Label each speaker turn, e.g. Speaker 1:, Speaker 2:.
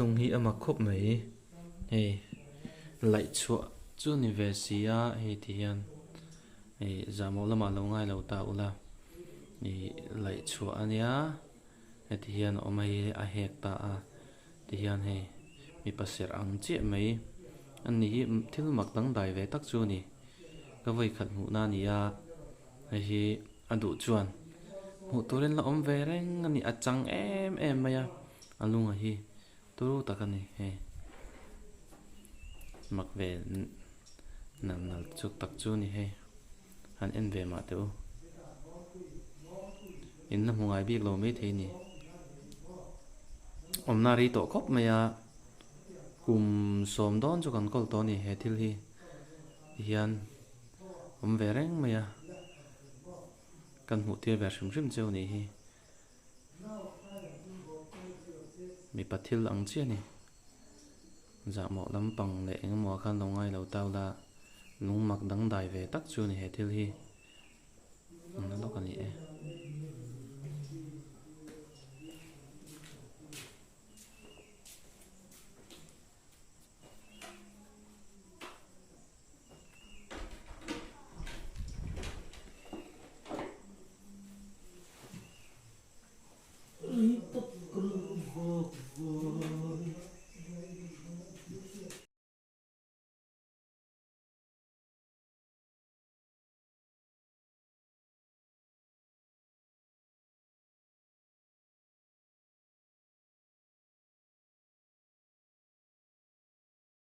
Speaker 1: lung hi a mak khawp mai hei laih chhuah chu ni ve si a hei ti hian ih zahmawh lamah lo ngai lo ta ula ih laih chhuah a nia heti hian a awm a hei a hek ta a ti hian hei mipa serh ang chiah mai a ni hi thil mak dangdai ve tak chu a ni ka vawikhat hmuh na a ni a hei hi a duh chuan hmuh turin la awm ve reng a ni a chang em em mai a a lunga hi turu tak a ni hei mak ve nalh nalh chu tak chu a ni hei han en ve mah teh u in la hmu ngai bik lo maithei a ni awmna rei tawh khawp mai a kum sawm dawn chu kan kawl tawh a ni he thil hi tihian awm ve reng mai a kan hmuh tir ve hrim hrim cheu a nih hi mipa thil ang chiah a ni zahmawh lampang leh eng emaw ah khan lo ngai lo tau la lung mak dangdai ve tak chu a ni he thil hi. Ang na lawk a ni e.